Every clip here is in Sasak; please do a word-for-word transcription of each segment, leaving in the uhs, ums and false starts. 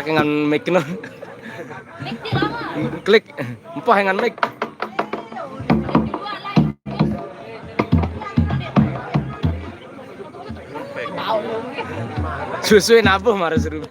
Dengan mic no. Klik, empah dengan mic. Susu nabuh marah seru.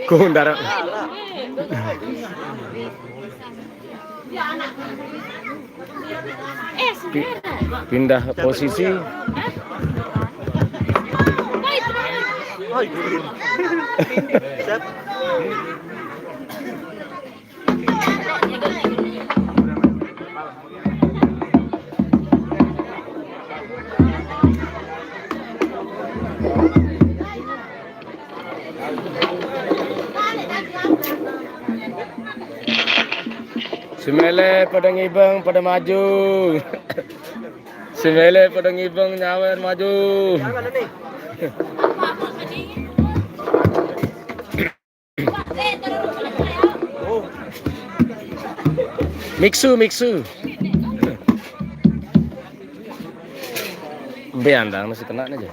Kundara. Pi-, pindah posisi. Semele pada ngibeng, pada maju. Semele pada ngibeng, nyawer maju. Miksu, miksu. Be andang masih kena aja.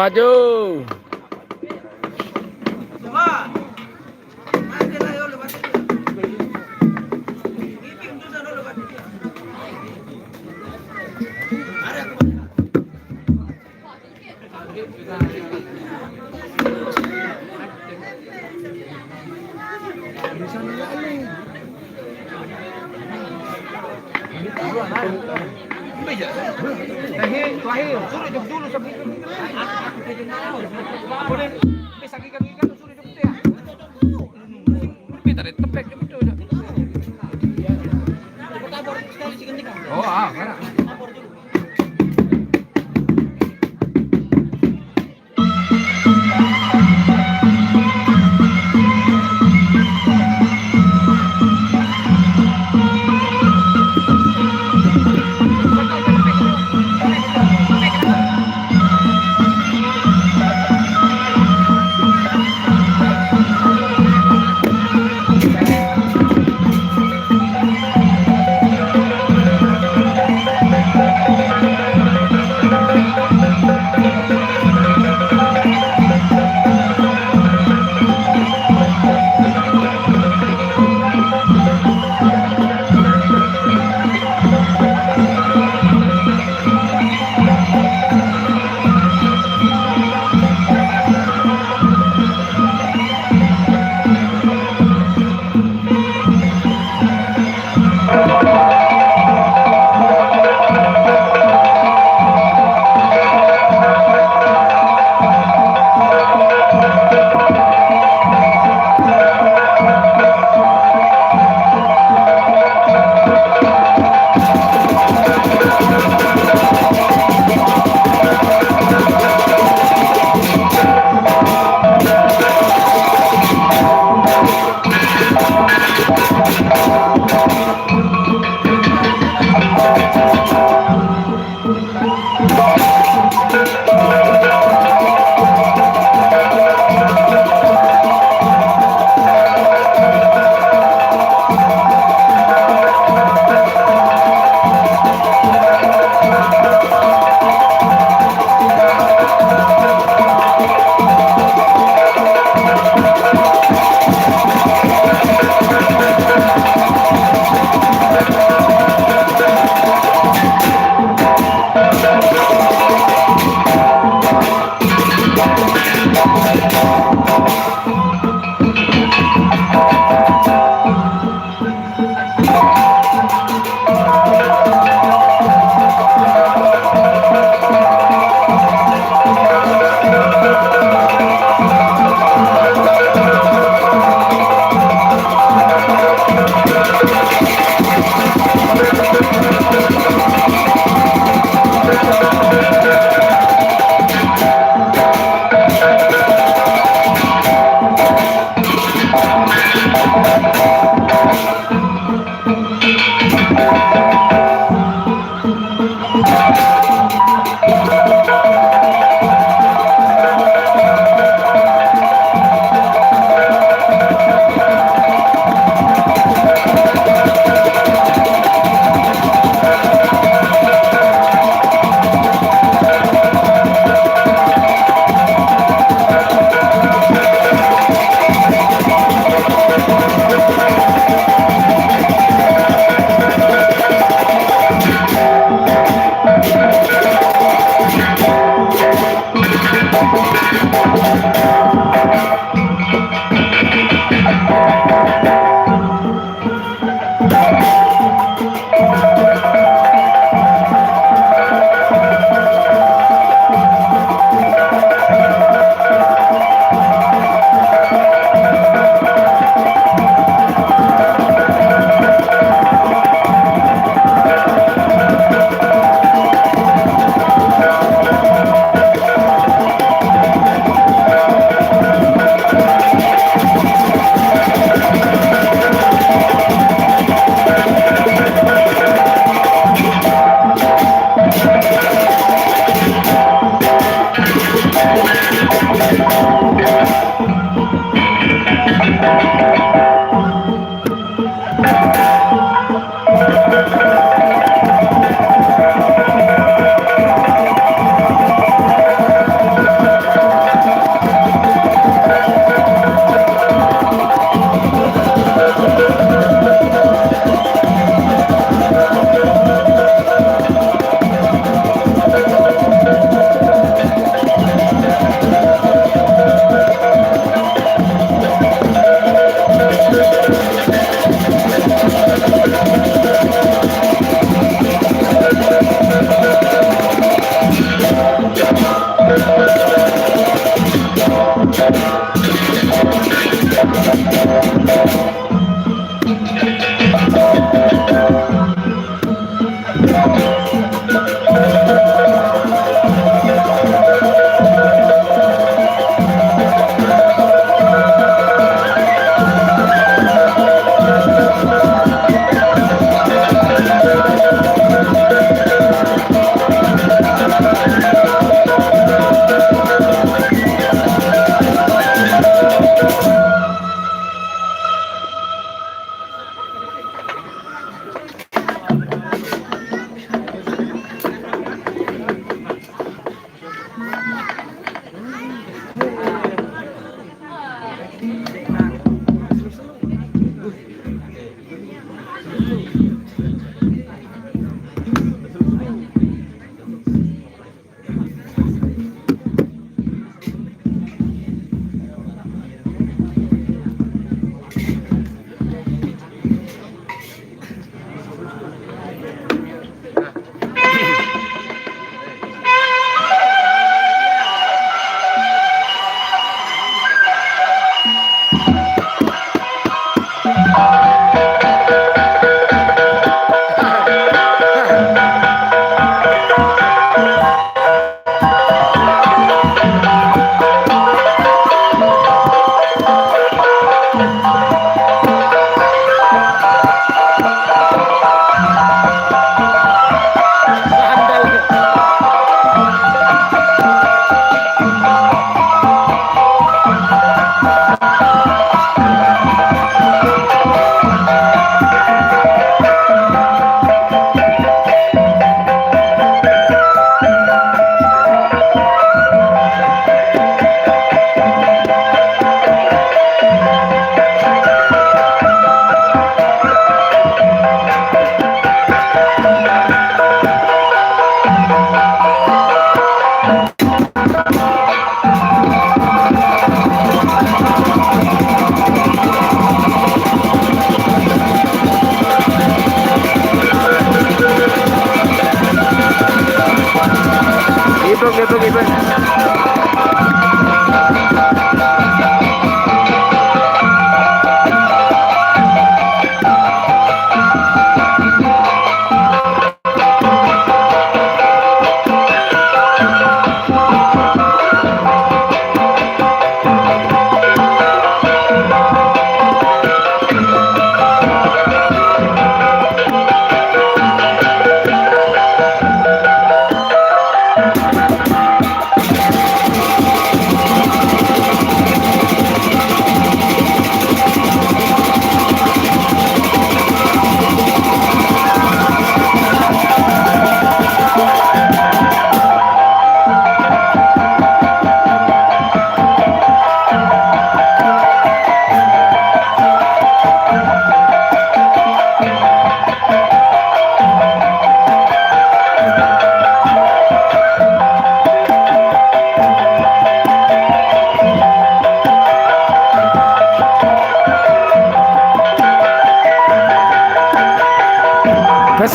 Maju. Lahir, lahir, suruh jom dulu sampai itu. Boleh, bisa giga-giga, suruh jom dia. Lebih tadi tepek jom itu. Oh, ah, mana?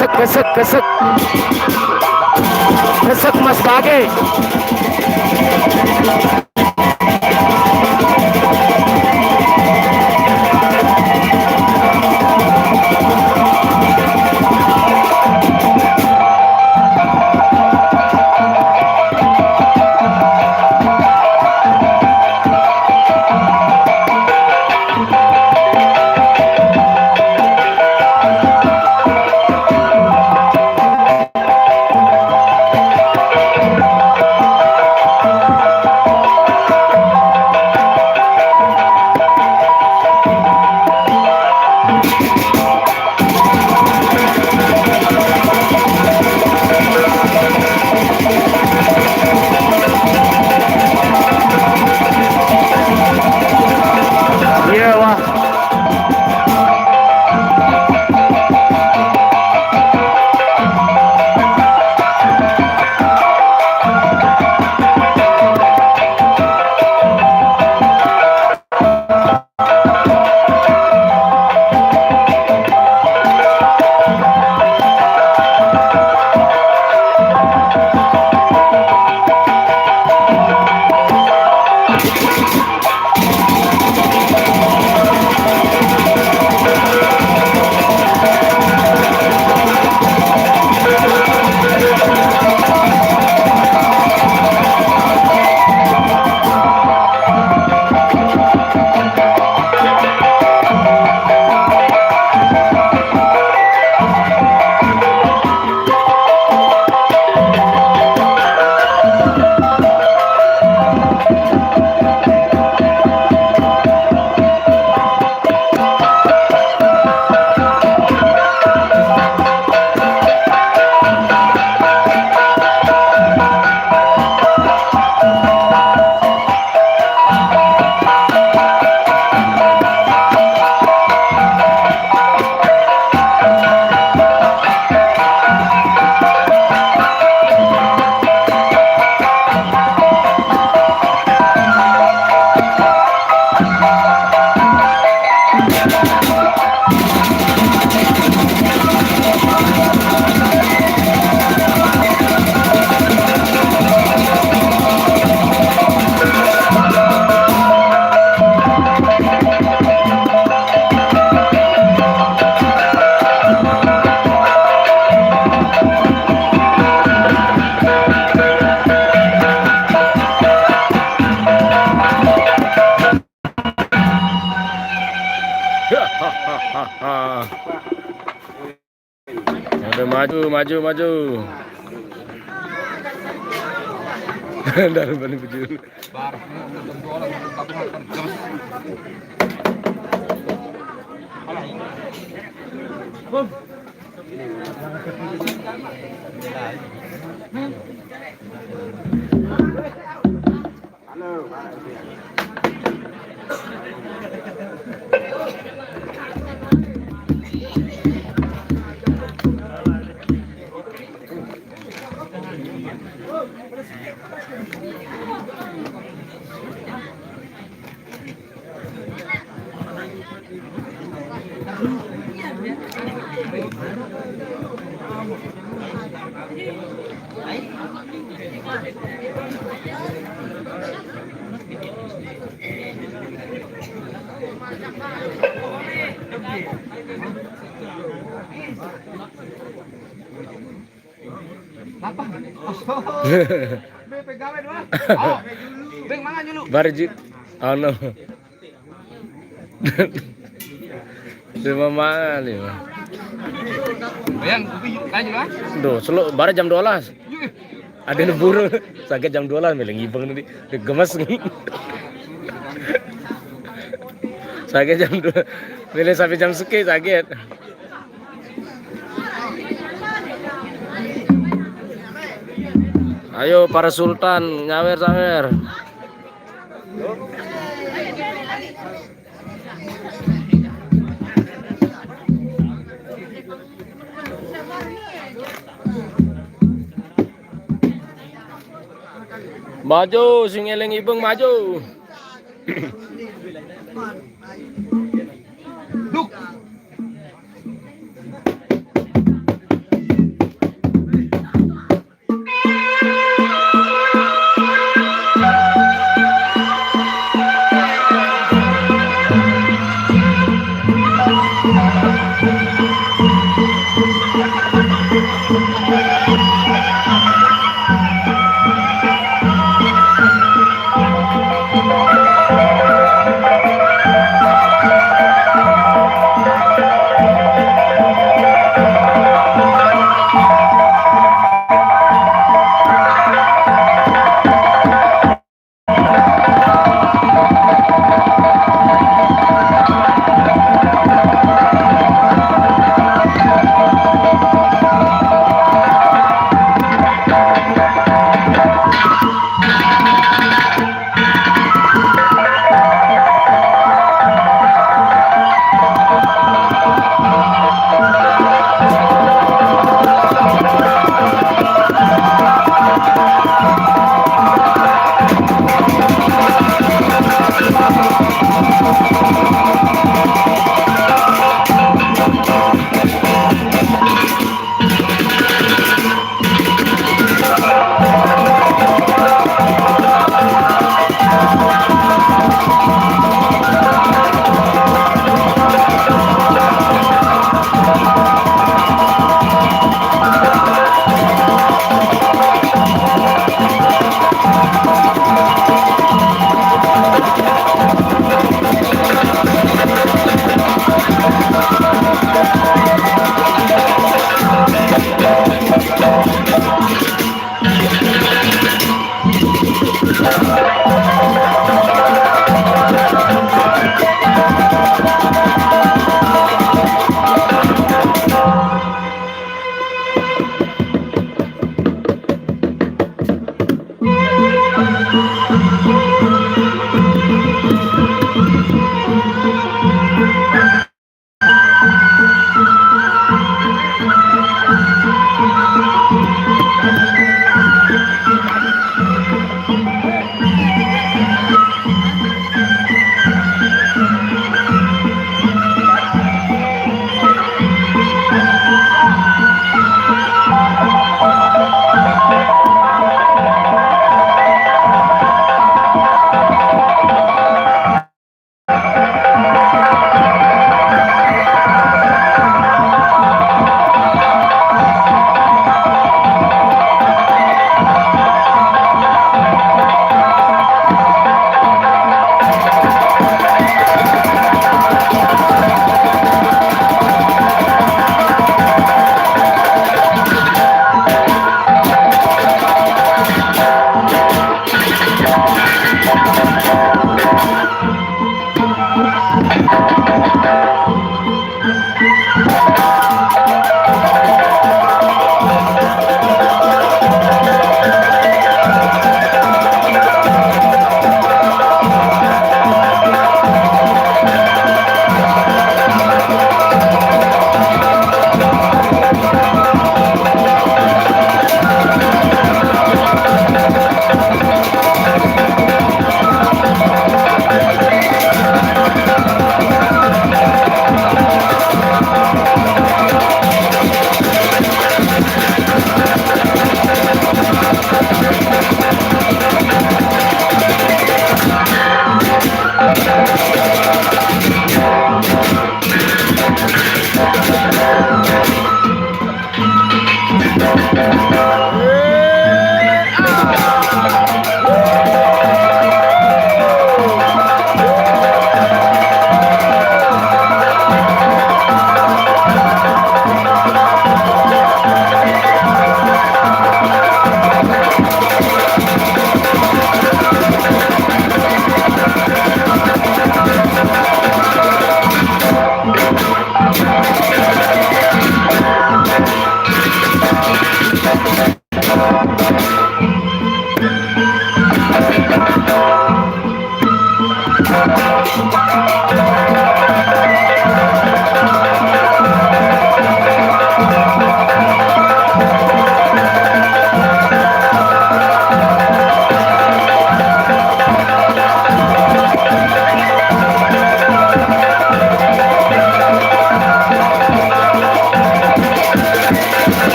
Kesek, kesek, kesek. Kesek, Mas Bage. Iya, wah. Udah maju, maju, maju. Dalam bani bujur. Apa? Oh, pegawe doang. Oh, dulu. Deng, mana dulu? Barji. Ano? Di mana nih, Bang? Yang kopi lanjut, ah? Duh, selo, baru jam dua belas. Ada yang buru. Saget jam dua belas, milih ngibeng tadi. Dia gemes. Saget jam dua. Milih sampai jam sekian, saget. Ayo para sultan, nyawer-sawer. Maju, sing eling ibeng maju. Duk.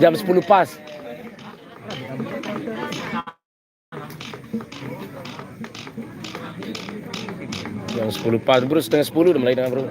Jam sepuluh pas. Jam sepuluh pas, bro, setengah sepuluh udah mulai dengan, bro.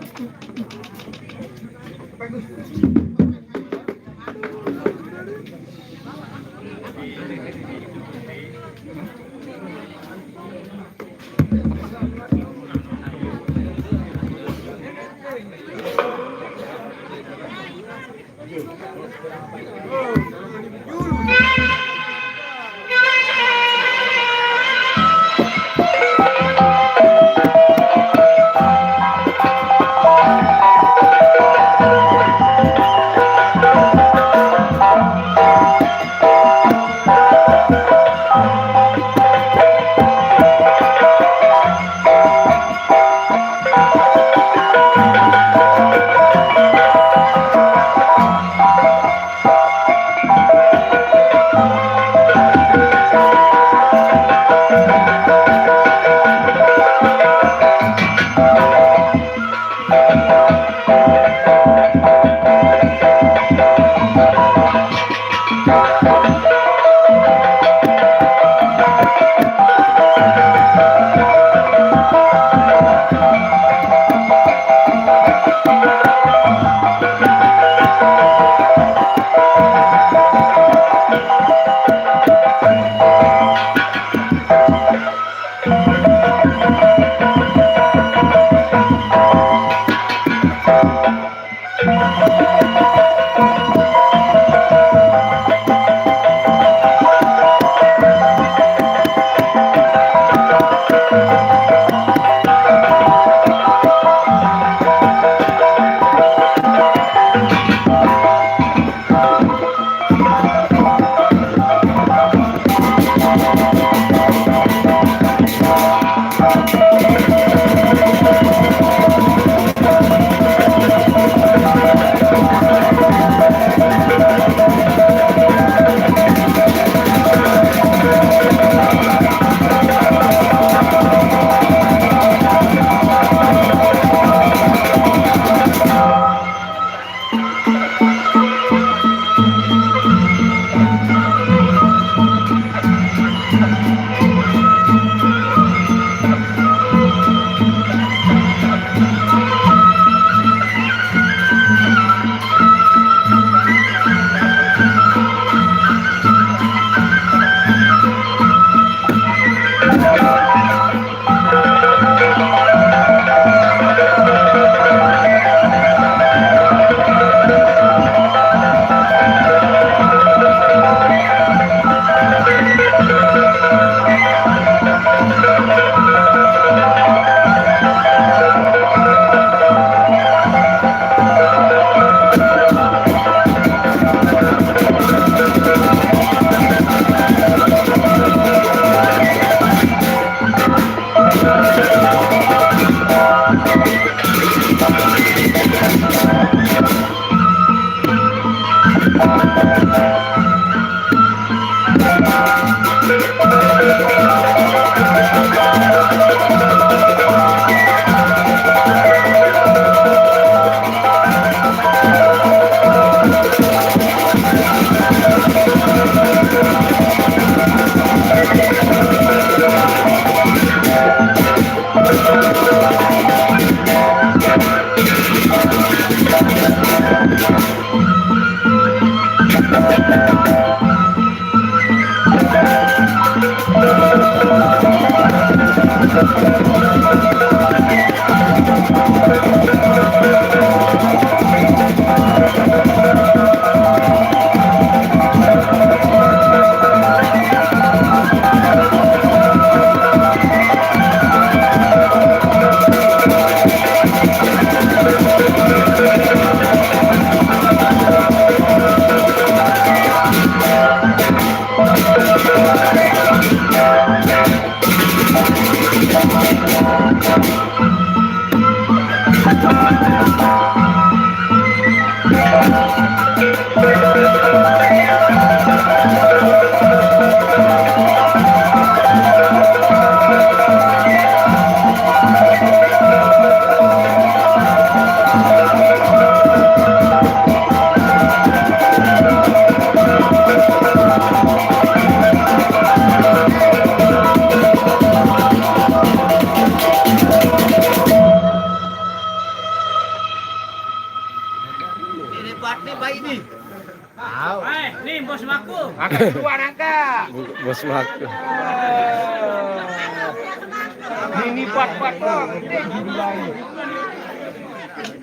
Ini part ni baik ni. Tahu. Eh, ni bos maku. Angkat keluar, angkat. Bos maku. Ini part-part doang. Ini gini lagi.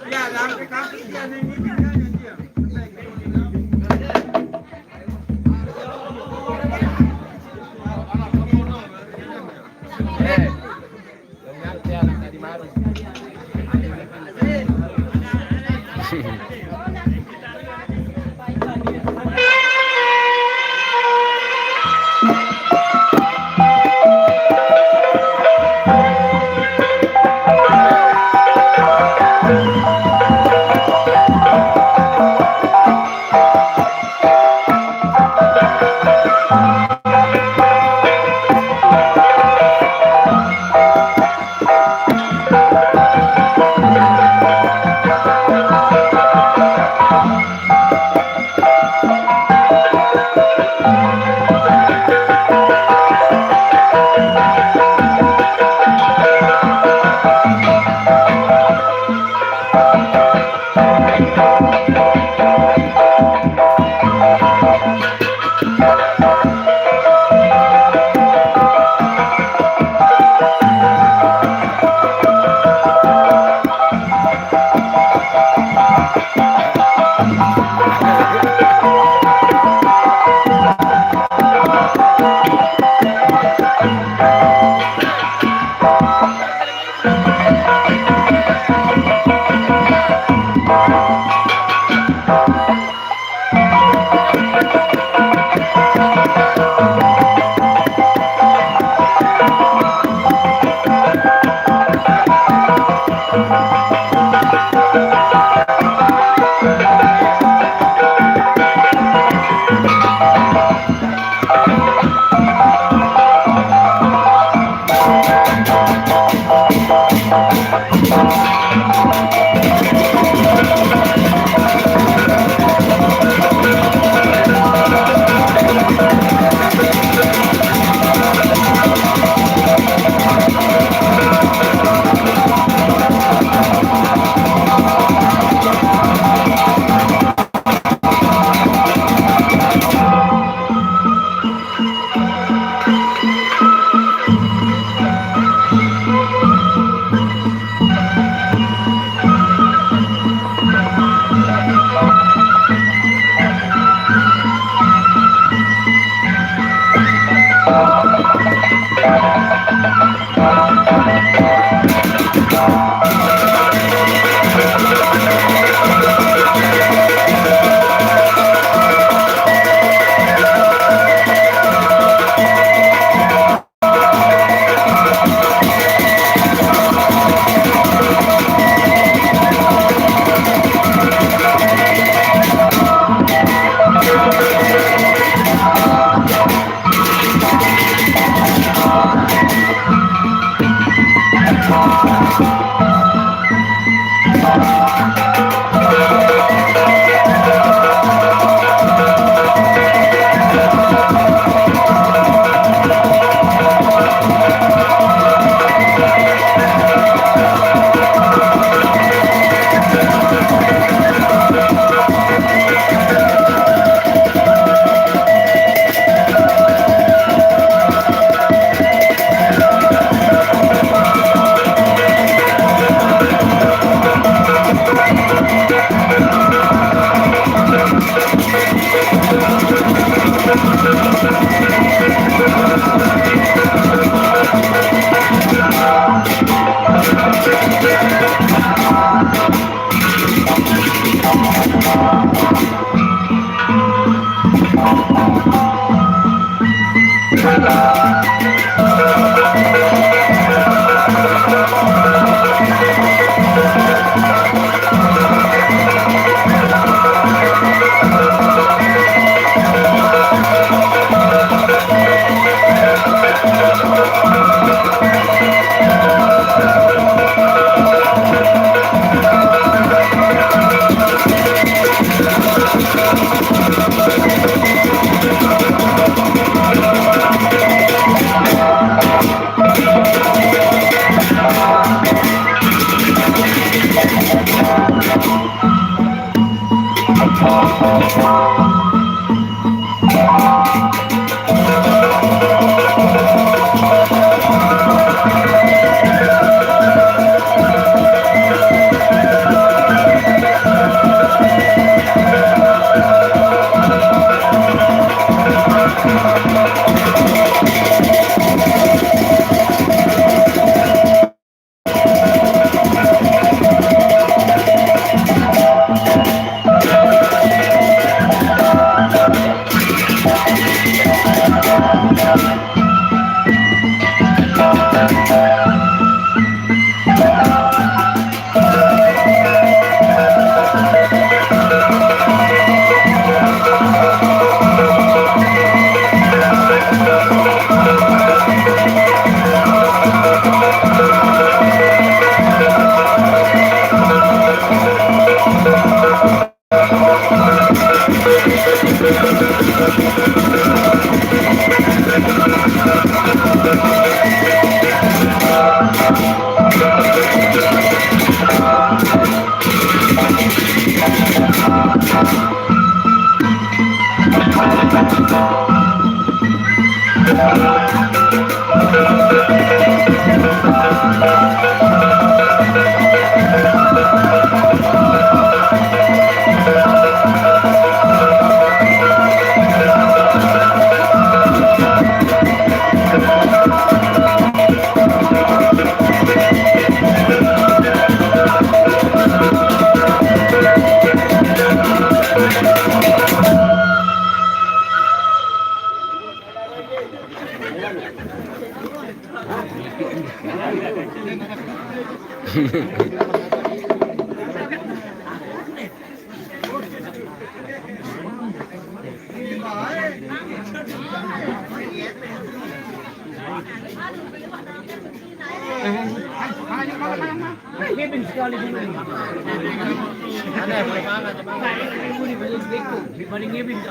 Ya, sampai kaki dia ni, ni, ni, ni, ni. Eh.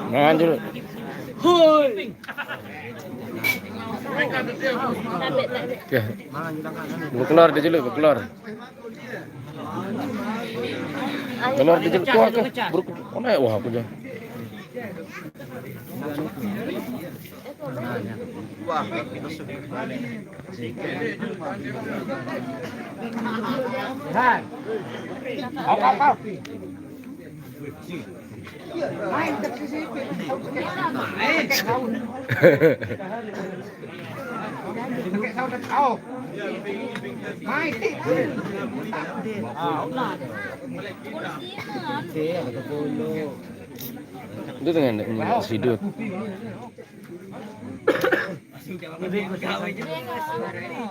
Mangan dulu. Oke. Bekelor dia dulu, bekelor. Bekelor dia dulu. Wah, aku, buruk. Mana ya? Wah, aku aja. Itu dengan sidut.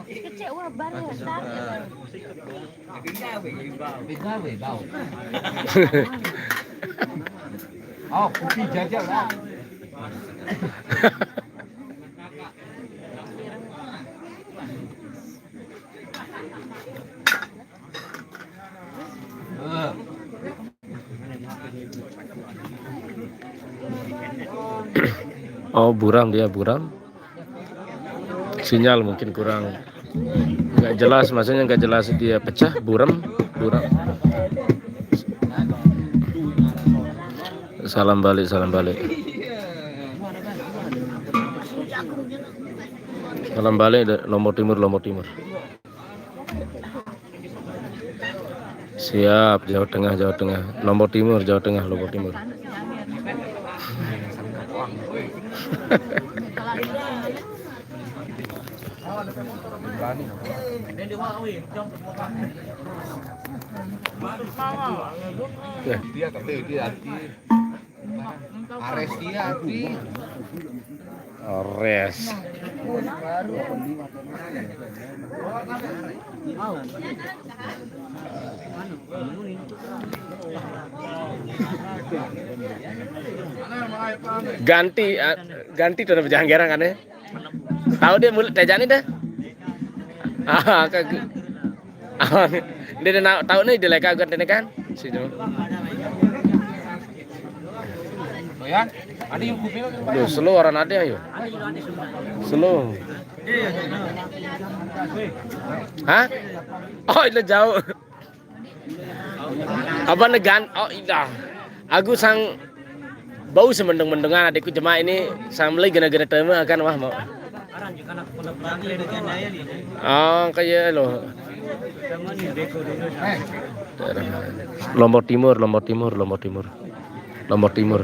Kecek wah, bar ya, tak? Begawe, bau. Oh, kopi jajal lah. Oh, buram dia, buram. Sinyal mungkin kurang, nggak jelas, maksudnya nggak jelas, dia pecah, buram, buram. Salam balik, salam balik. Salam balik, Lombok Timur, Lombok Timur. Siap, Jawa Tengah, Jawa Tengah. Lombok Timur, Jawa Tengah, Lombok Timur. Dia kata dia hati. Ares dia hati. Ares. Ganti, ah, ganti tuh bejanggerang kan ya. Tahu dia mulut tejani dah. Ah, kagak. Ah, dia dah tahu nih, dia leka gue kan. Situ. Aduh, slow orang ada, ayo. Slow. Hah? Oh, itu jauh. Apa negan? Oh, iya. Aku sang bau semendeng-mendengan adikku, cuma ini sang beli gena-gena tema kan, wah, mau. Oh, kayak lo. Lombok Timur, Lombok Timur, Lombok Timur. Lombok Timur.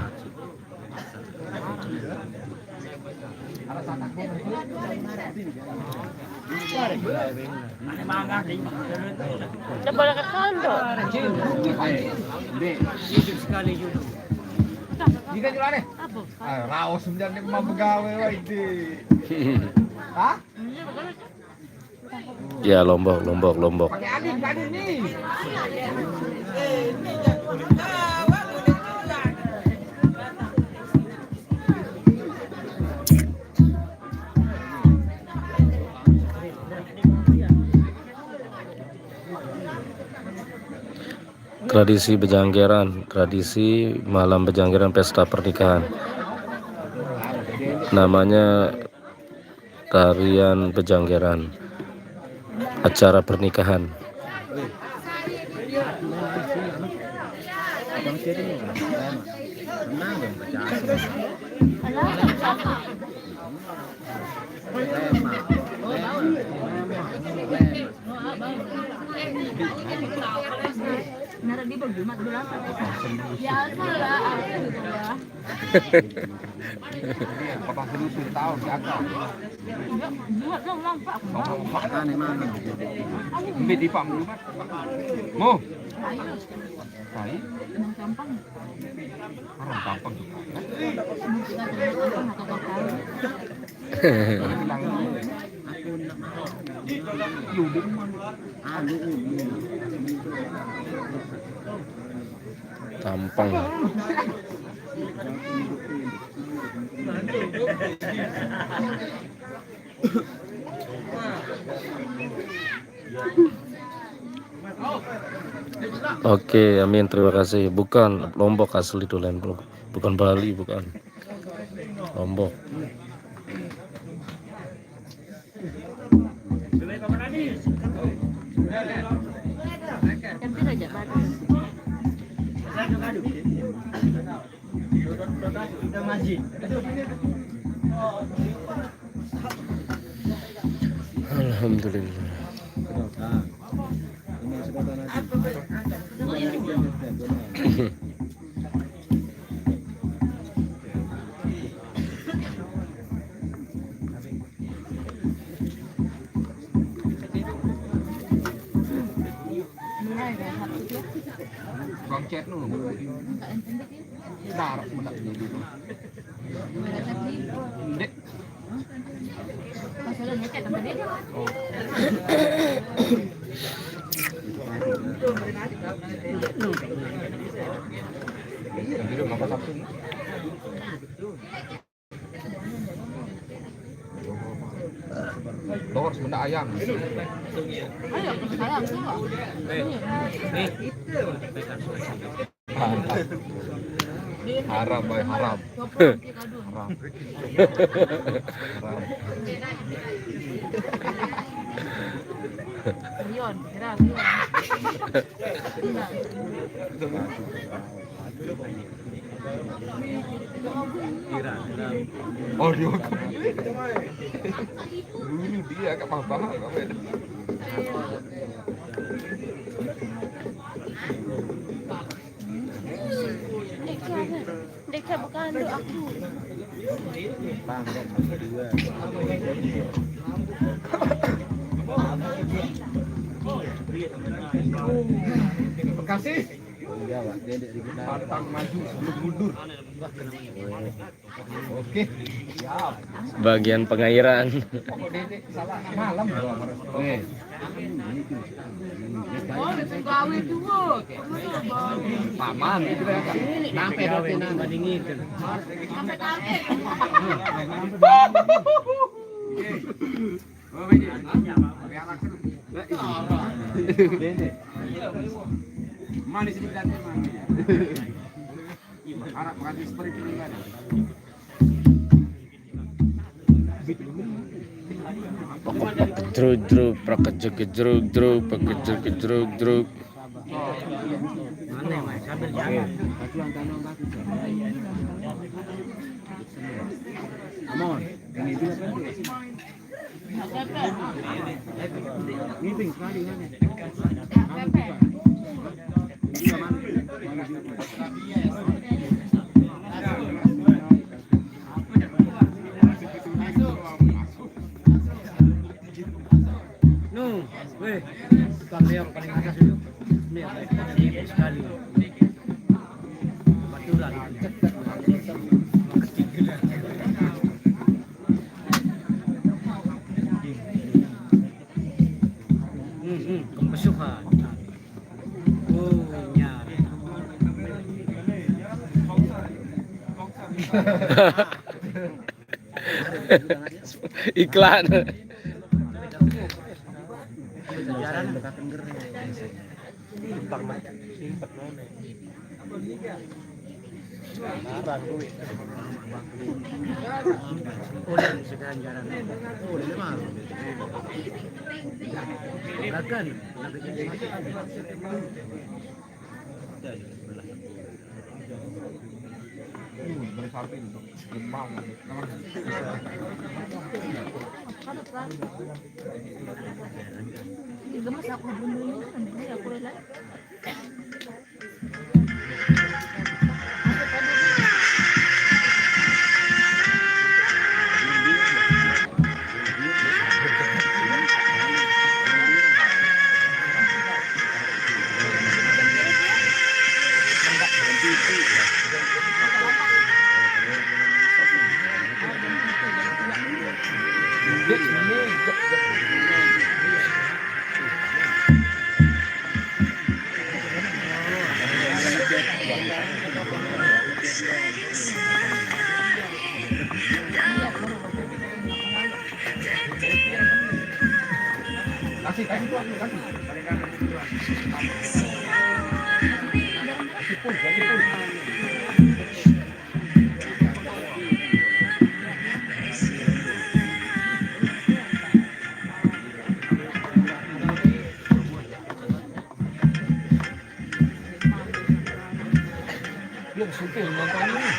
Coba ke kondo. Sekali juga. Jika juga deh. Apa? Ah, raos menjadi mau begawe wae di. Hah? Ya, Lombok, Lombok, Lombok. Pakai angin, pakai angin nih. Tradisi bejanggeran, tradisi malam bejanggeran pesta pernikahan. Namanya tarian bejanggeran, acara pernikahan. Nara di bawah Jumat dulu apa? Ya, salah, aku gitu ya. Bapak Guru sudah tahu di akal. Iya, Jumat dong, ulang, Pak. Aneh mana? Ambil di Pak Guru, Pak. Mau? Hai. Gampang. Orang gampang juga. Tampang. Oke, amin. Terima kasih. Bukan Lombok asli itu, lain Lombok. Bukan Bali, bukan. Lombok. Alhamdulillah. Bang chat nu. Dar, benar dia dulu. Dek. Dor sebenarnya ayam. Ayo, ayam semua. Mantap. Haram, boy, haram. Haram. Haram. Rion, Rion. Oh, dihukum. Guru dia agak paham-paham apa itu. Deka bukan doa aku. Bekasi. Pantang maju sebelum mundur. Oke. Siap. Bagian pengairan. Kok Dedek salah malam. Eh. Oh, gawe dulu. Paman itu ya. Sampai roti nang banding itu. Sampai kaget. Manis di kaki, manis. Anak pengantin seperti ini kan. Jedruk, jedruk, prak, jedruk, jedruk, jedruk, prak, jedruk, jedruk, jedruk. Mana, Mas? Sambil jalan. Come on. Ini juga kan. Meeting sekali kan. No, weh, tukang Leo paling atas itu. Ini yang paling sibuk sekali. Kebetulan. Hmm, hmm, kembesuhan. Oh, iya. Iklan. Kasih, kasih tuan, kasih. Kasih pun, kasih pun. Dia supir nonton ini.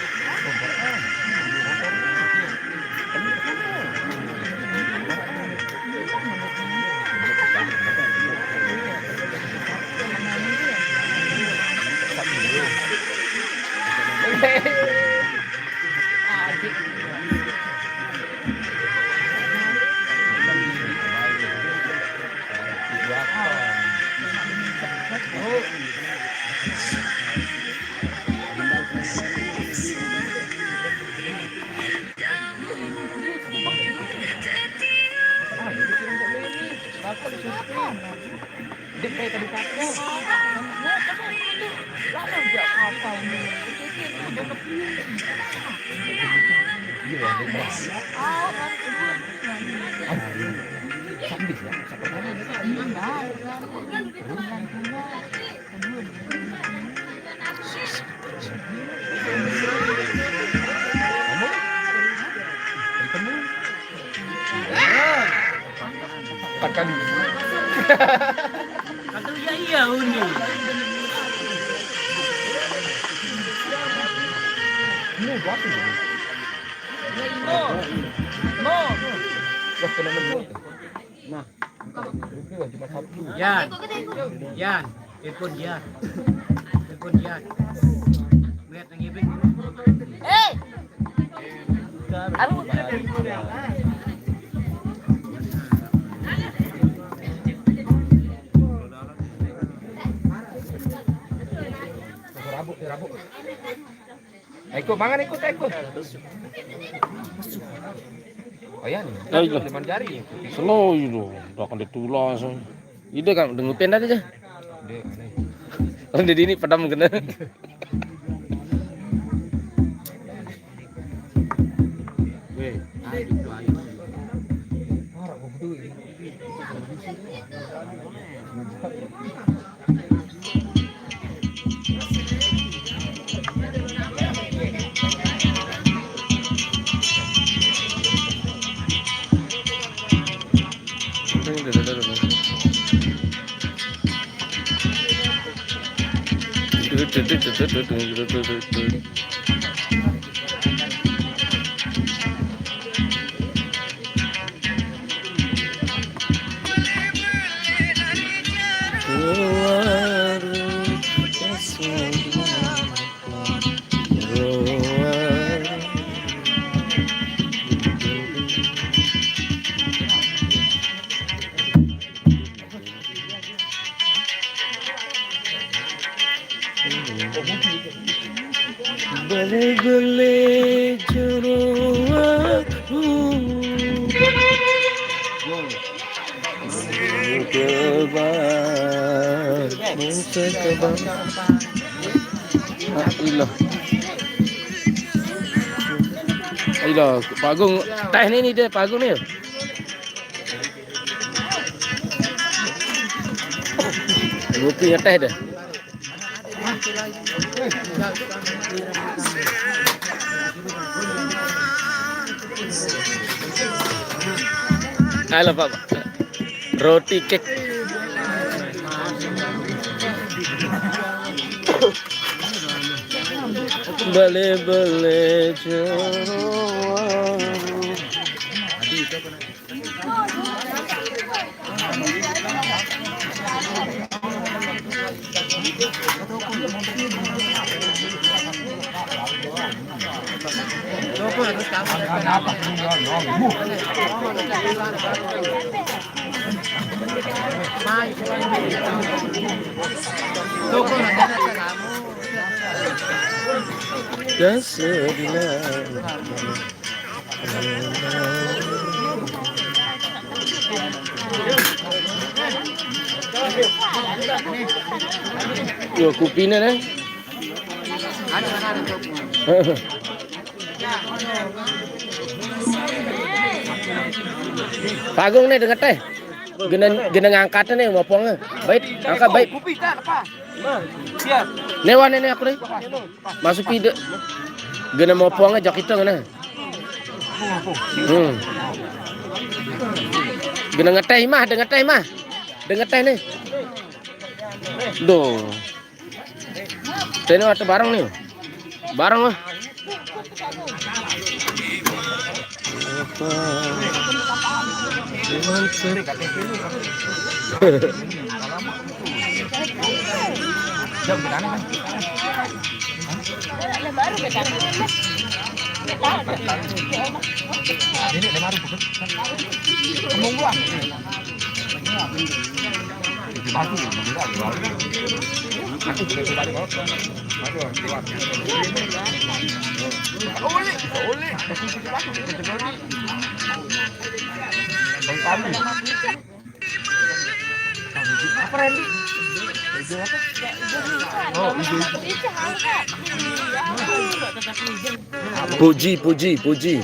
Empat kali. Kata iya, iya, uni. Ini berapa ini? No. No. Wah, kena menang. Nah. Itu cuma satu. Yan. Yan. Telepon Yan. Telepon Yan. Lihat yang ibing. Eh. Aduh. Rabuk, rabuk. Ikut, mangan ikut, ikut. Oh ya nih. Ayo. Lima jari. Slow itu. Udah kan ditulang langsung. Ide kan dengutin tadi aja. Dia aneh. Udah di ini pedam kena. Weh, ayo, ayo. Bale bale jero aku. Kebang, kebang. Ah, ilah. Ilah, Pak Agung. Teh ni, ni dia, Pak Agung ni. Kopi ngeteh deh. Halo, Pak. Roti kek. Bale-bale jero. Ya sudah. Yo, kupine ne? Pak Agung ne, dengar teh. Gena, gena ngangkat ne, mopong ne. Baik, angkat baik. Kopi tak apa? Siap. Ne wan ne aku ne. Masuk pide. Gena mopong ne, jok itu ne. Hmm. Gena ngeteh mah, dengar teh mah. Dengar teh ne. Duh. Tene waktu bareng nih. Bareng lah. Puji, puji, puji.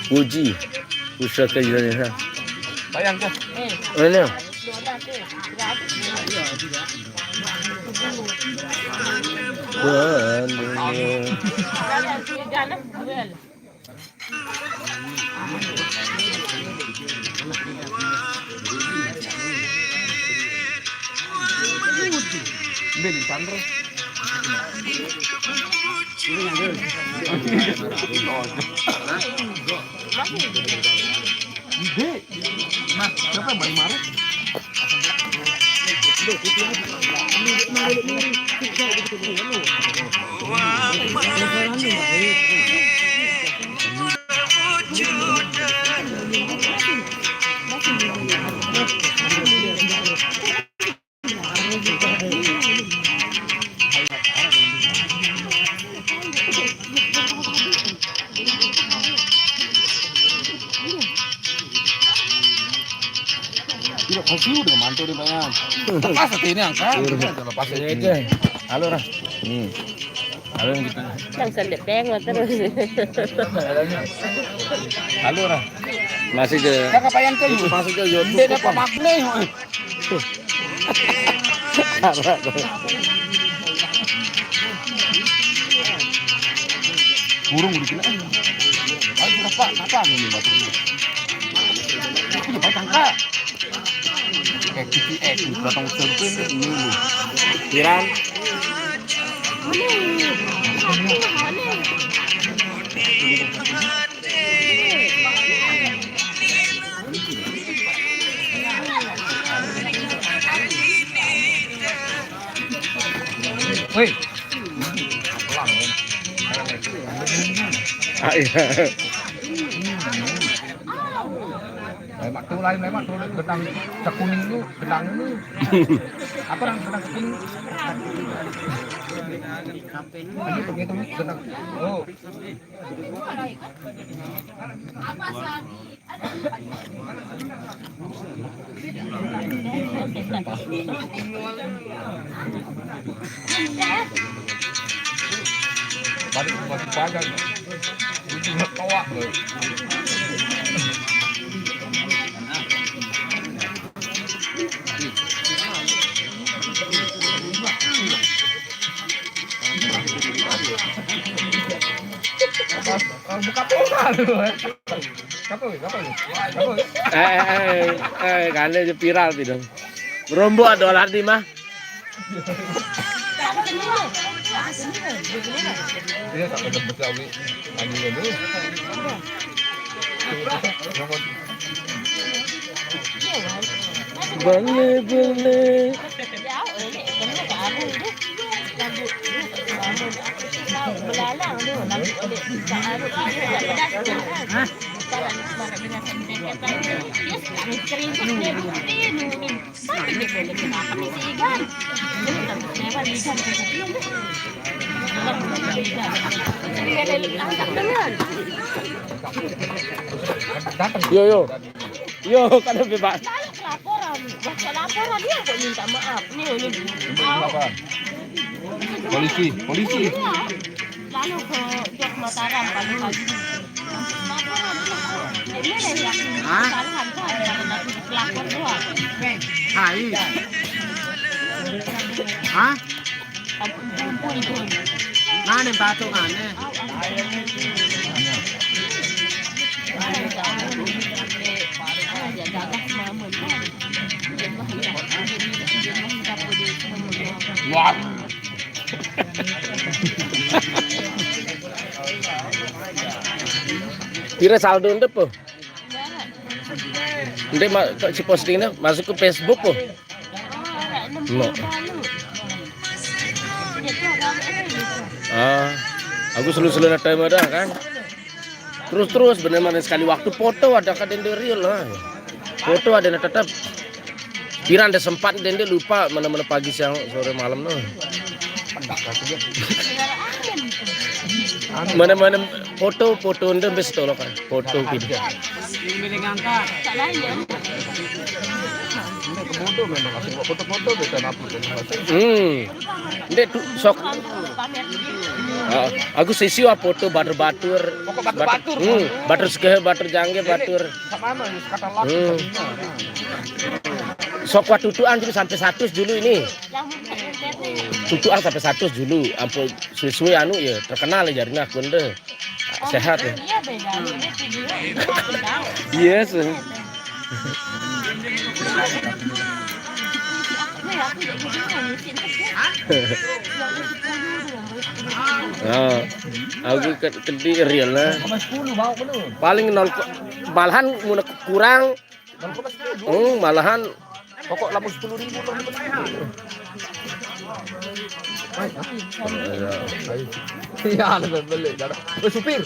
Puji. Pusaka Indonesia. Bayangkan. Ini. Waduh. Ambil di Sandro. Ide. Mas, siapa yang paling marah? Tidak, kopi udah mantul nih, Bang. Lepas hati ini angkat. Iya, udah. Lepas aja. Halo, Rah. Hmm. Halo, yang gitu. Yang sendepeng terus. Halo, Rah. Masih aja. Kakak payang tuh. Masuk aja, YouTube. Dia dapat makna. Burung udah kena. Ayo, sudah, Pak. Apa ini, Pak? Ini, Pak, tangkap. Eh, kita, eh, kita potong sempil ini. Piran. Woi. Ah, iya. Lain waktu, lain, lain waktu, gendang cekuning lu, gendang lu. Apa nang gendang cekuning? Ini begitu, gendang. Oh. Balik, balik, balik. Itu nggak toa, loh. Buka pola lu. Apa, apa, apa? Eh, eh, eh, eh, kalian aja viral, Pidong. Rombo ada olah di mah. Iya, tak ada Betawi. Anu dulu. Boleh, boleh. Yo, yo. Yo, kan lebih, Pak. Laporan, waktu laporan dia kok minta maaf. Nih, ini. Polisi, polisi. Iya. Lalu ke Jok Mataram pagi-pagi. Laporan dia. Ini ada yang kesalahan tuh, ada yang pelakor doang. Hai. Hah? Ampun, ampun, ampun. Nah, nih batu mana? Wah. Pira saldo ndep po? Ndek ma-, kok si postingnya masuk ke Facebook po? No. Ah, aku selalu-selalu ada kan. Terus-terus bener mana sekali waktu foto ada kan dende real lah. Foto ada tetap. Kira ada sempat dende lupa mana-mana pagi, siang, sore, malam no. Mana-mana foto, foto ende bes tolok kan. Foto gitu. Ini ngangkat. Foto memang asik, foto-foto beta napu dan masih. Hmm. Ndek tu sok. Ah, aku sisi wa foto batur-batur. Pokok batur-batur. Hmm, batur sekehe, batur jangge, batur. Sama anu, kata laki. Hmm. Sok wa tutuan dulu sampai seratus dulu ini. Tutuan sampai seratus dulu. Ampun, sesuai anu ya, terkenal ya jarina aku ndeh. Sehat ya. Iya, beda. Ini video ini ada. Yes. Nah, aku ke, ke di real lah. Paling nol, malahan mun kurang. Hmm, malahan. Pokok lamun sepuluh ribu lah. Iya, ayo. Iya, lebih beli. Dah, dah. Eh, supir.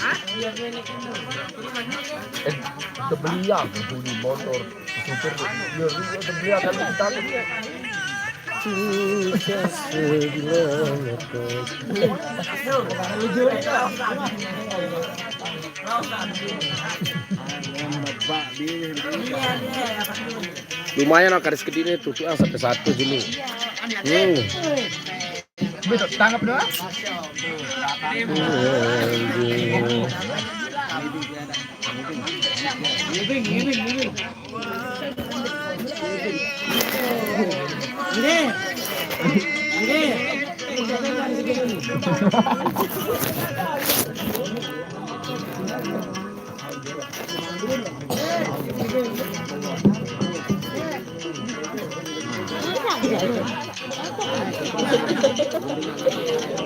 Eh, udah beli ya, beli motor. Supir, iya, iya, udah beli ya, kan kita tuh. Lumayan, oh, karis gede nih, tutup, ah, sampai satu dulu. Hmm. Tangkap doang.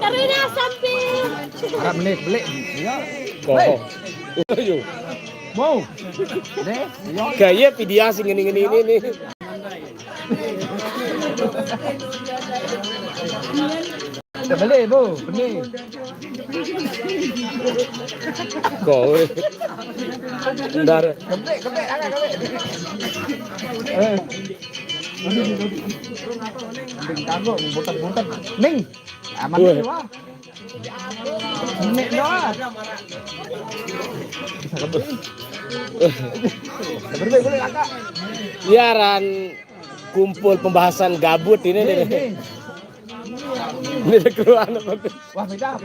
Karena sampai. Arab menit, belik. Iya. Kok? Ayo. Mau. Deh, iya. Gaya video sing ngene-ngene ini nih. Dah balik, Bu. Pening. Kowe. Ndar. Kebek, kebek, angkat kebek. Eh. Aduh, aduh, aduh. Mending tanggung, buntet-buntet. Ning. Aman. Woi. Nih, wah. Nek doang. Bisa kebek. Kebek, kebek, Kakak. Iya, ran kumpul pembahasan gabut ini nih. Nih, nih. Ini keruan apa tuh? Wah, beda.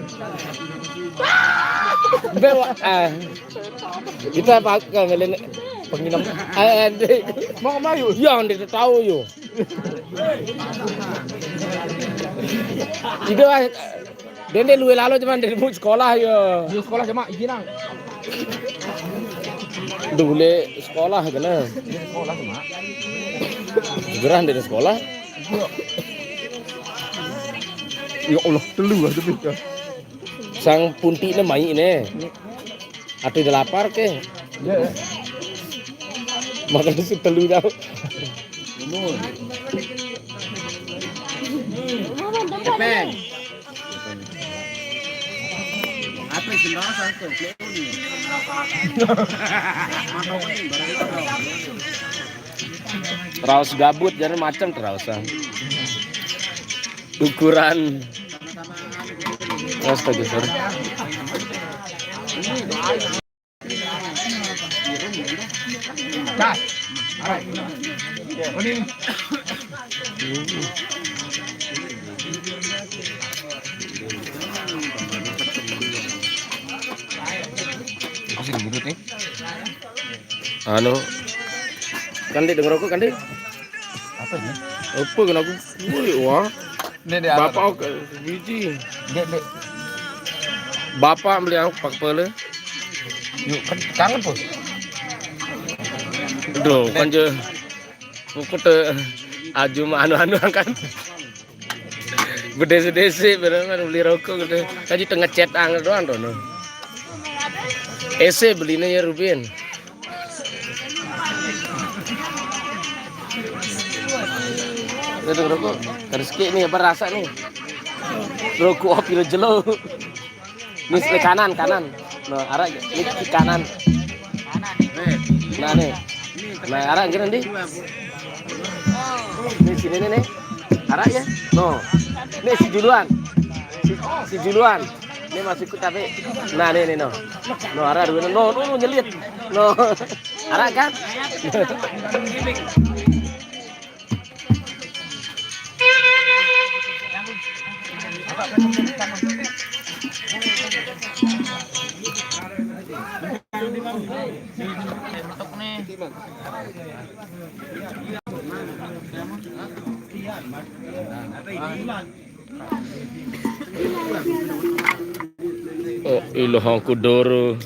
Be, wa-, eh. Kita pakai ngelen penginap. Eh, eh, dek. Mau kemana, Yus? Ya, ndek tahu, yo. Itu, ah, dende luwe lalo cuman dari mu sekolah, yo. Di sekolah cuma izin, Nang. Dule sekolah kena. Di sekolah cuma. Gerah dari sekolah. Ya Allah, telu aja beda. Sang punti ne mai ne. Ati udah lapar ke? Iya. Makan si telu tau. Epeng. Apa sih, nggak usah tuh. Raos gabut, jadi macam raos, ah. Ukuran. Astaga, sorry. Masih duduk nih. Anu, kan, Dik, denger aku, kan, Dik? Apa ini? Apa kena aku? Wih, wah. Ini, Dik, apa? Bapak, oke, biji. Dik, Dik. Bapak beli aku pak pele. Yuk, kan kangen, Bos. Duh, kan je. Aku tuh aju mah anu-anu kan. Bedese-dese, bener kan beli rokok gitu. Tadi tengah chat angel doang, dono. Ese belinya ya, Rubin. Itu rokok. Terus ki nih, apa rasa nih? Rokok api lo jelo. Nih, sebelah kanan, kanan. No, arah ini ki kanan. Nah, nih. Nah, arah gini nih. Nih, sini nih, nih. Arah ya. No. Nih, si duluan. Si, si duluan. Nih, masih ikut tapi. Nah, nih, nih, no. No, arah dulu. No, no, no, nyelit. No. Arah kan? Oh, ilohong ku doro.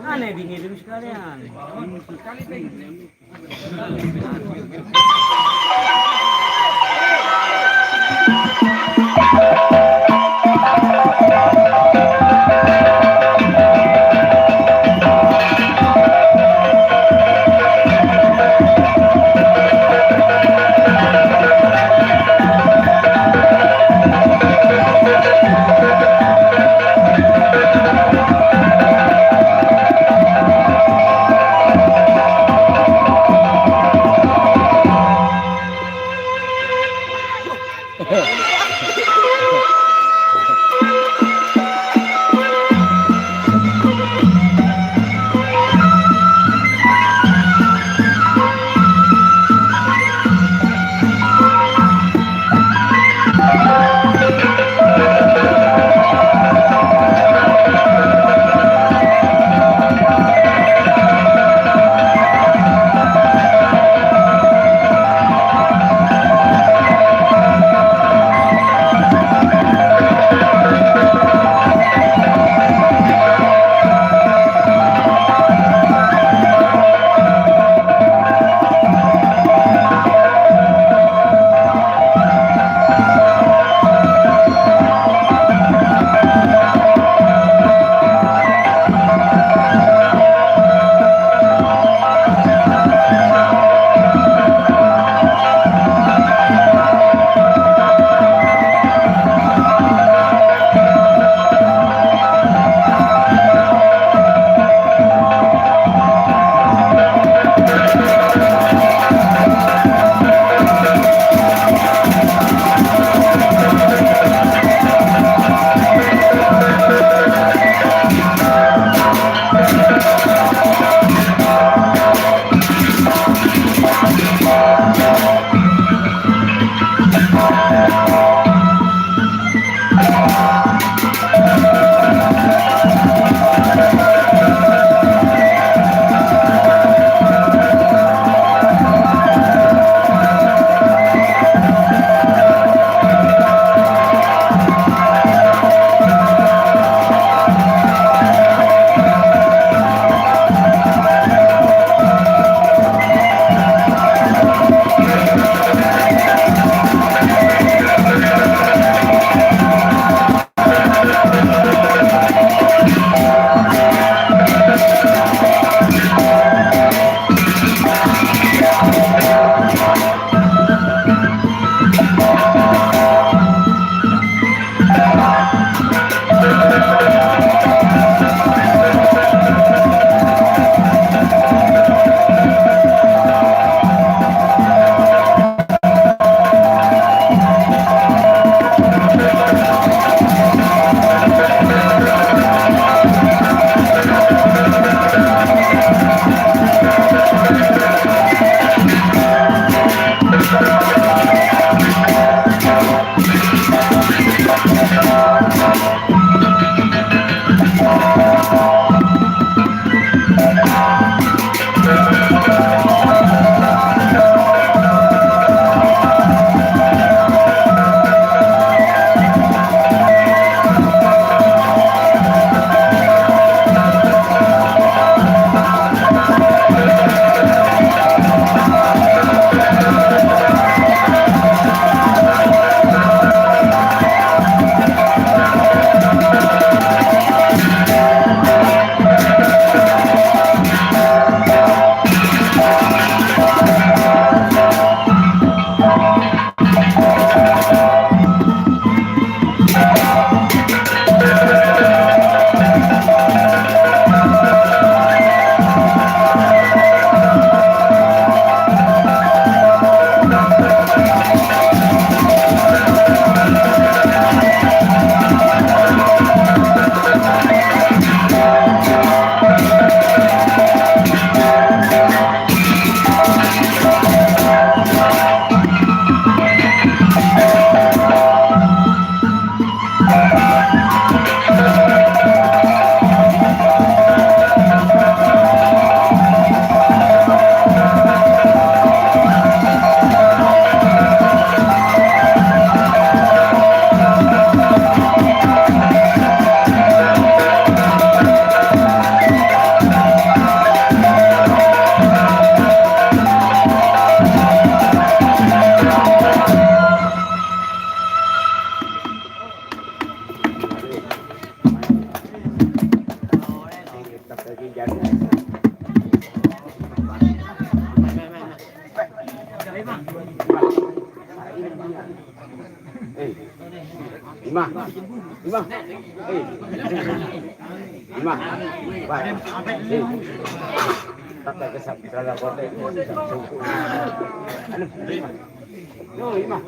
Aneh, bingung sekalian. Imah. Imah. Eh. Imah. Wah. Eh. Pakai kesap dalam kotak. Aduh, Imah. Yo, Imah.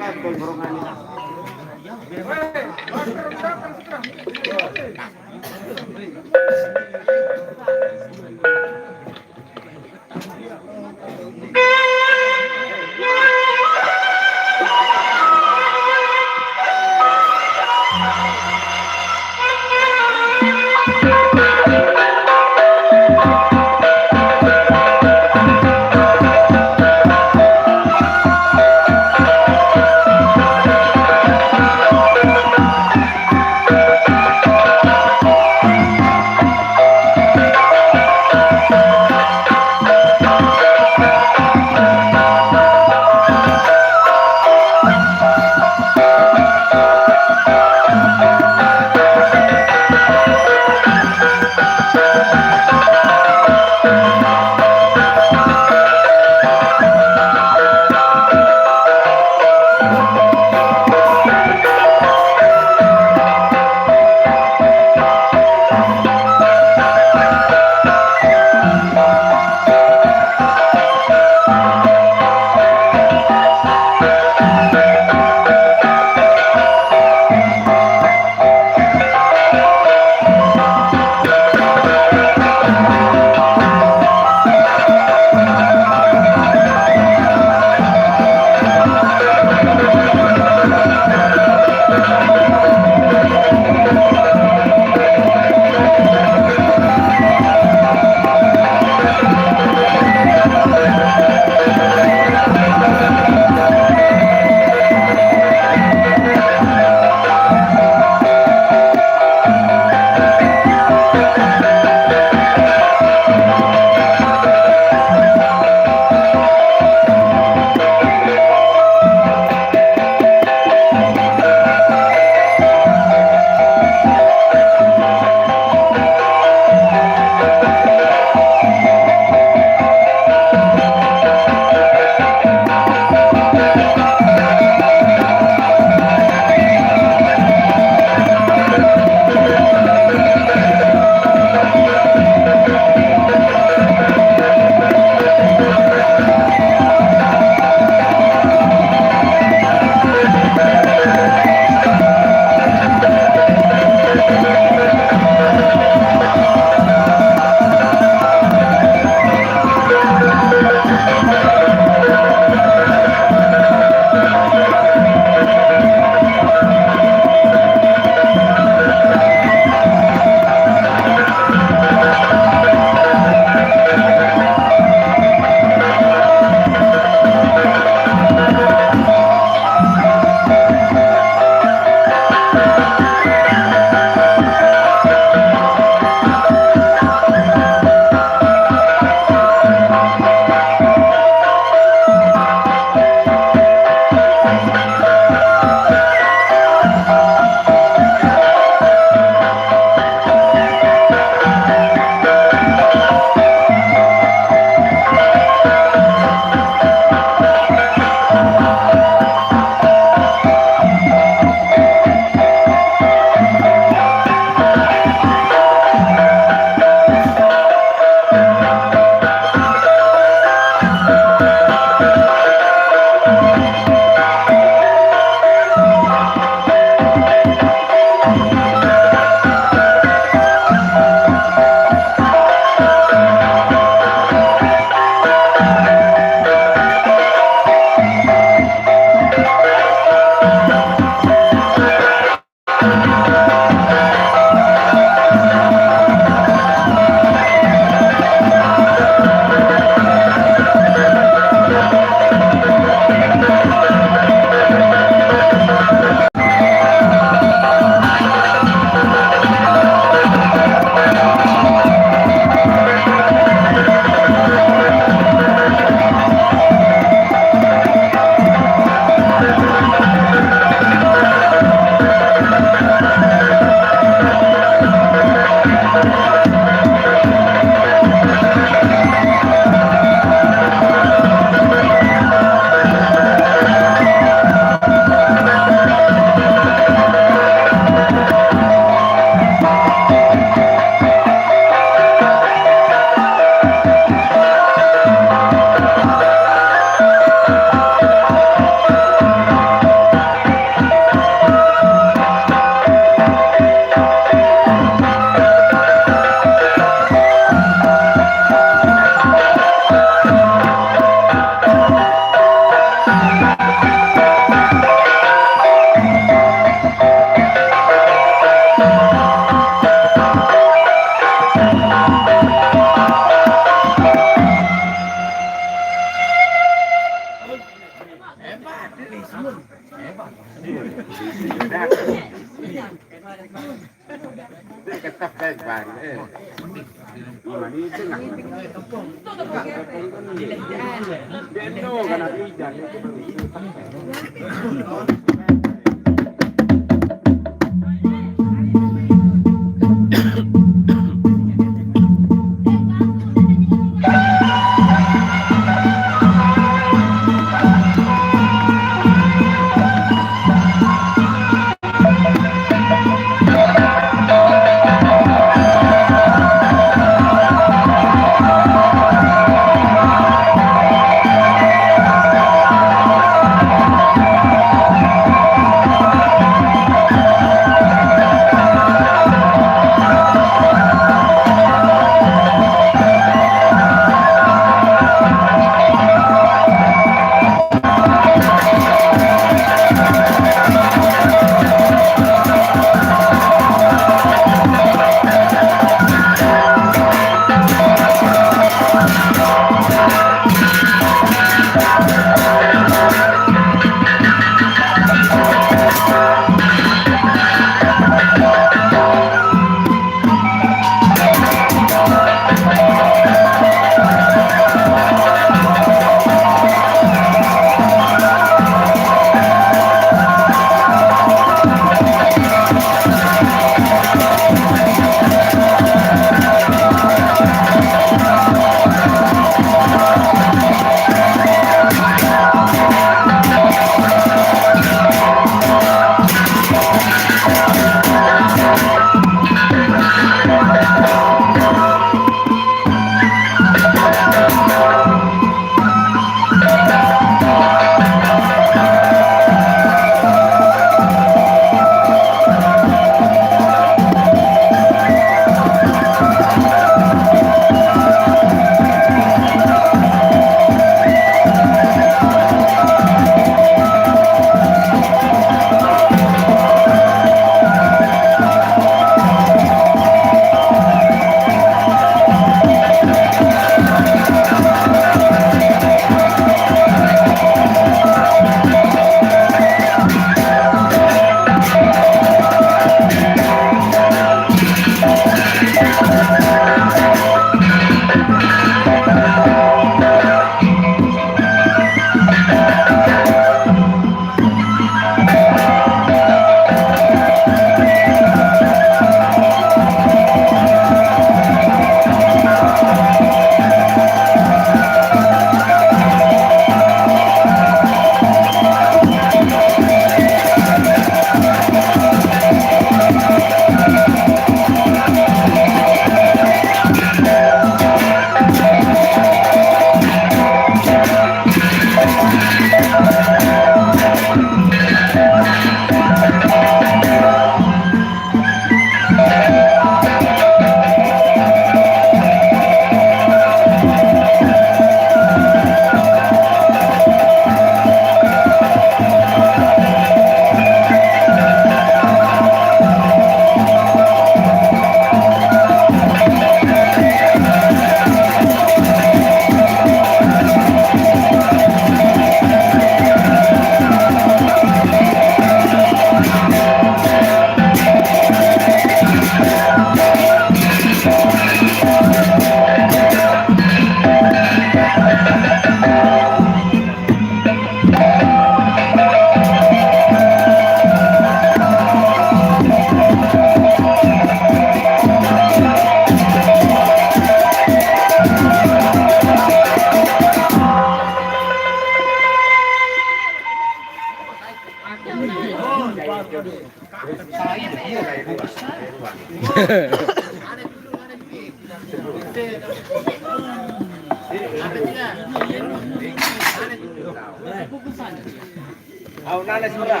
Au nana sura.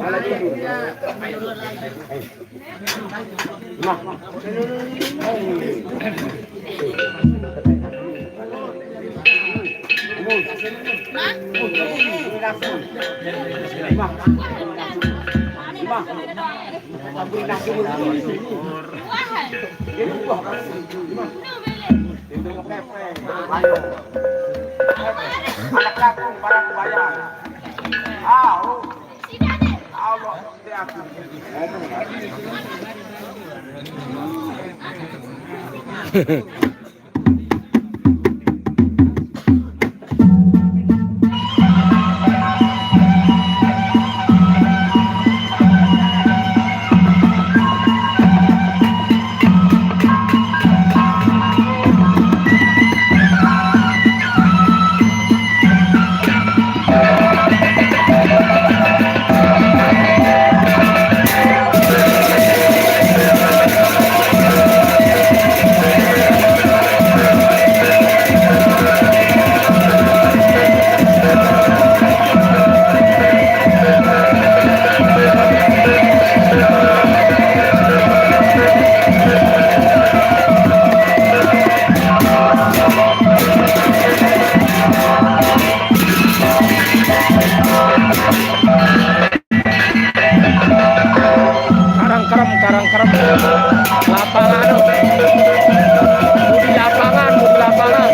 Nana dulu. Nah. Anak jagung, barang kubayar. Ah, oh. Karang kerem, karang kerem. Lapangan. Budi lapangan, budi lapangan.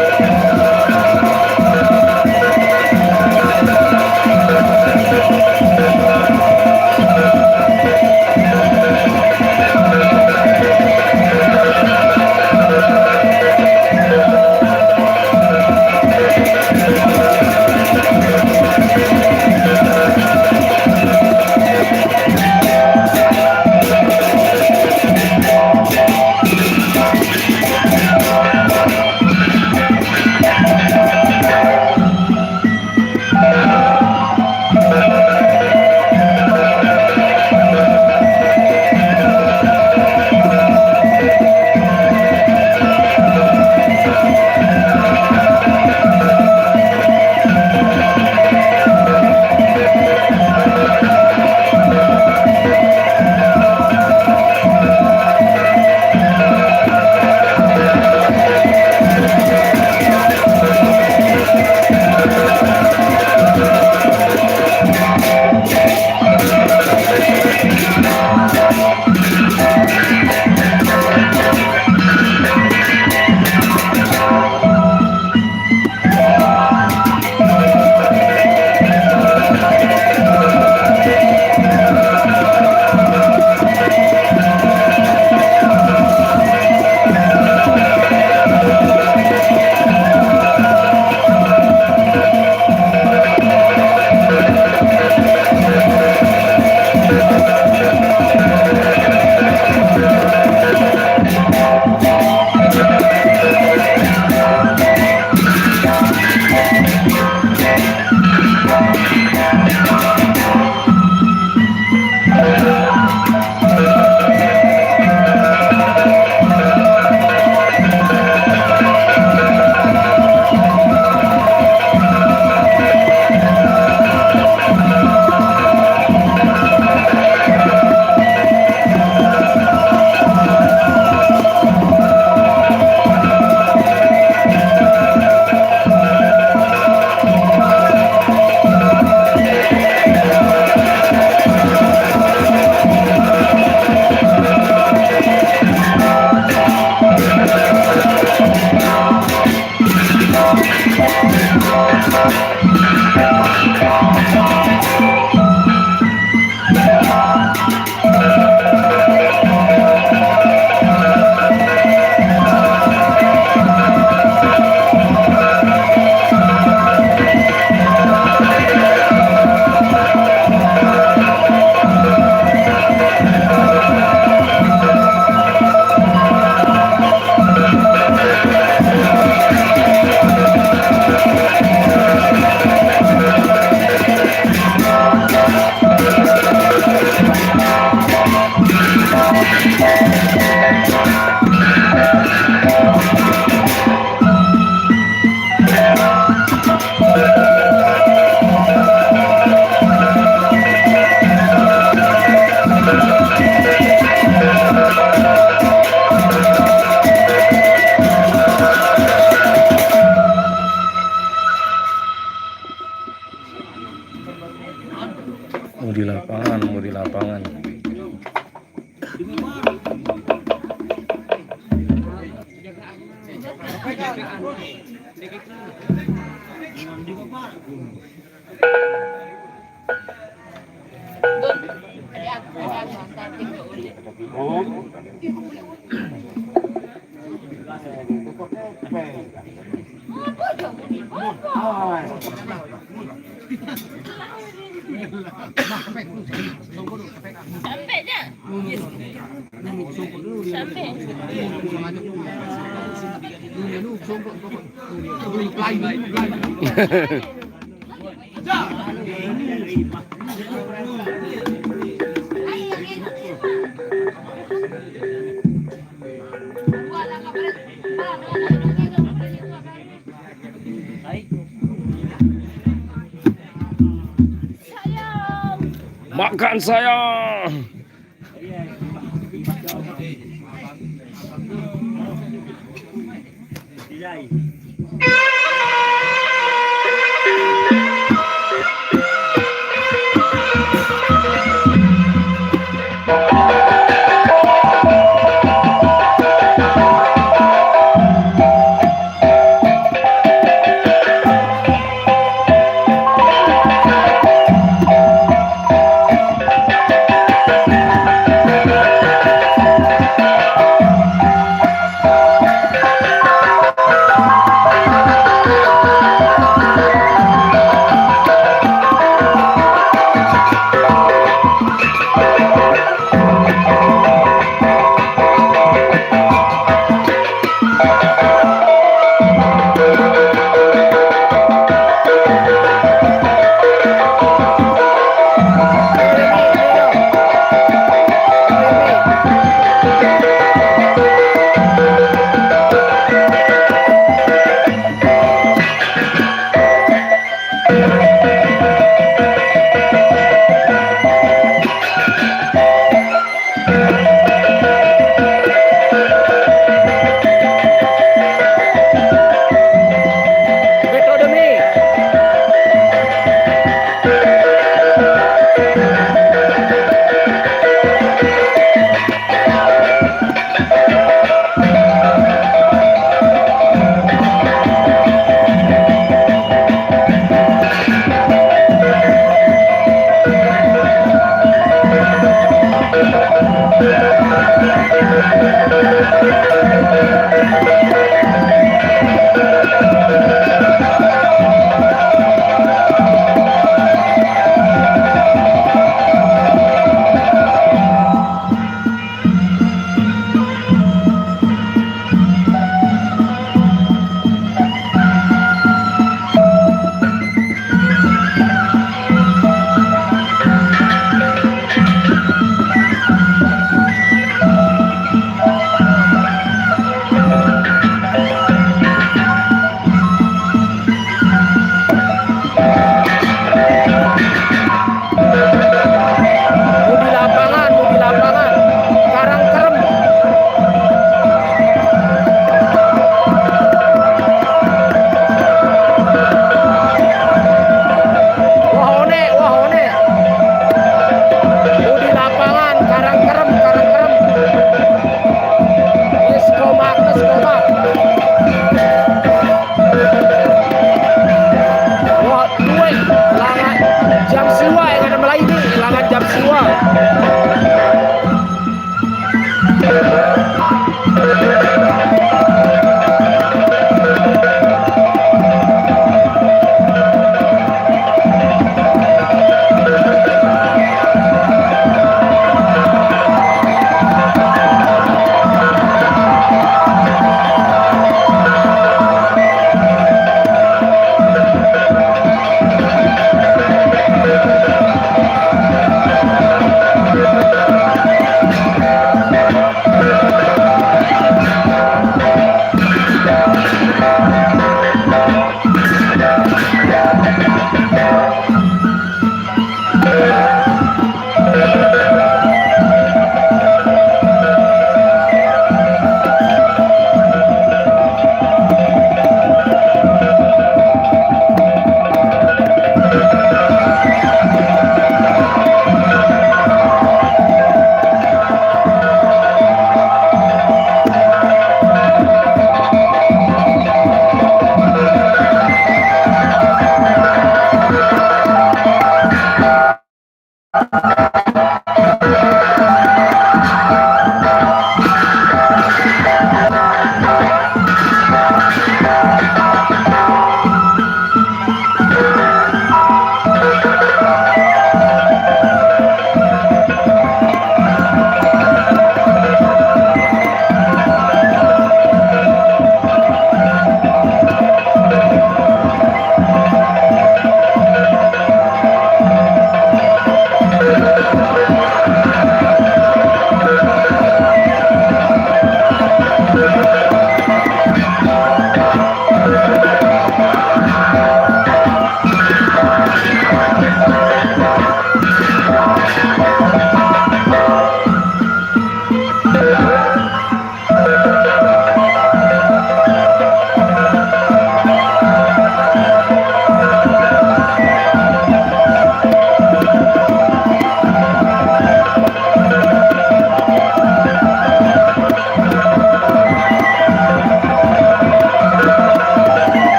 Makan sayang.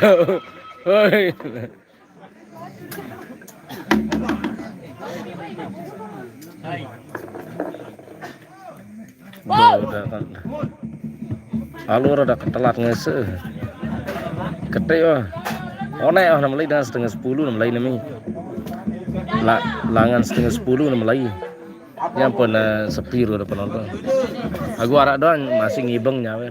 Hoi. Duh, dah kan. Alur dah ketelat ngese. Kete wah. One wah, na melai dah setengah sepuluh na melai nami. La, langan setengah sepuluh na melai. Nya pun, eh, sepi dah penonton. Aku arak doang masih ngibeng nyawer.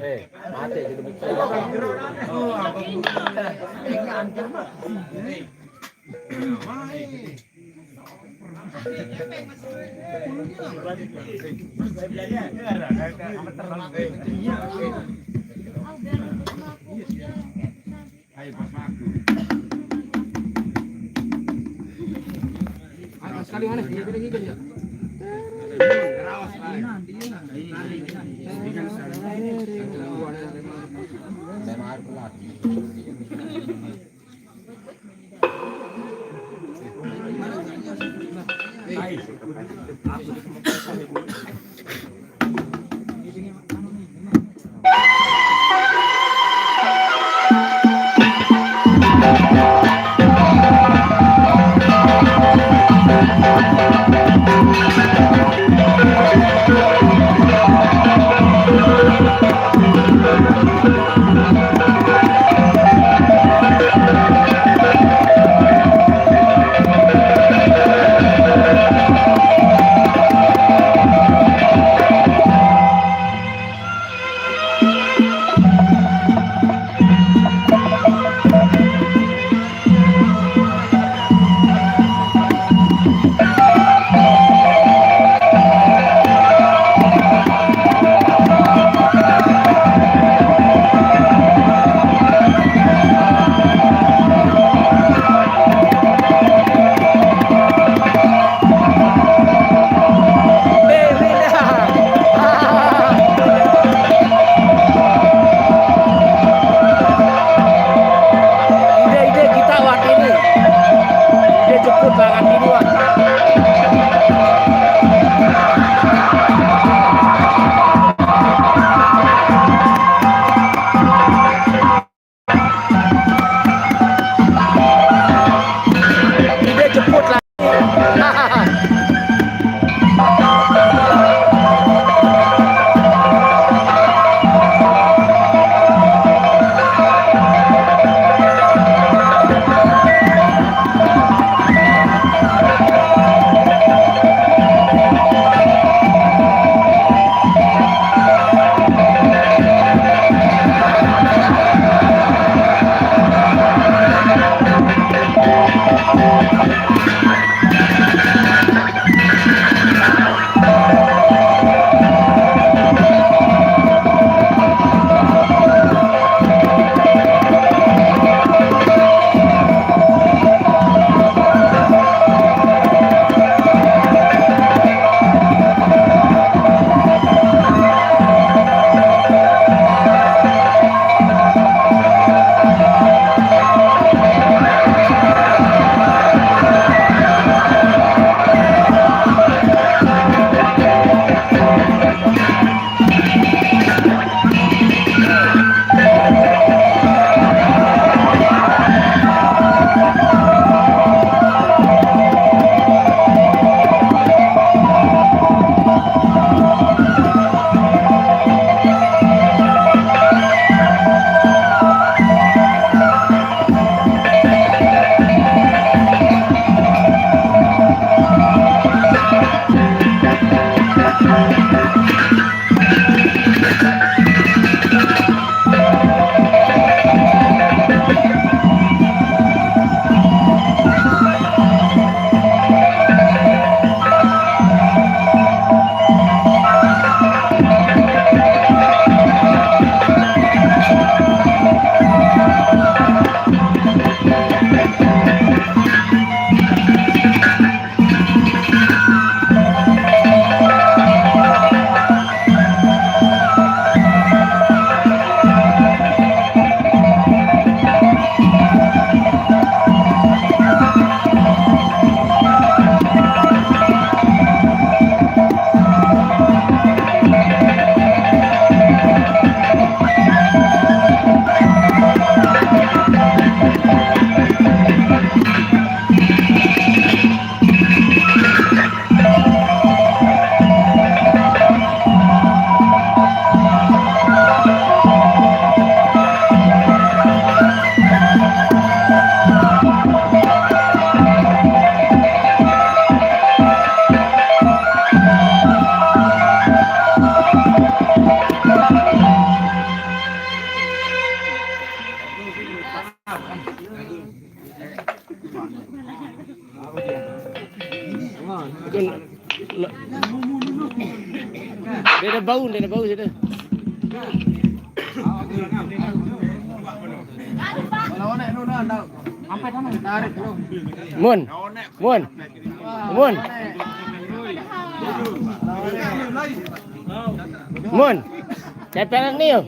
Bau, dia bau situ. Mun. Mun. Mun. Mun. Cepetan nih, yo.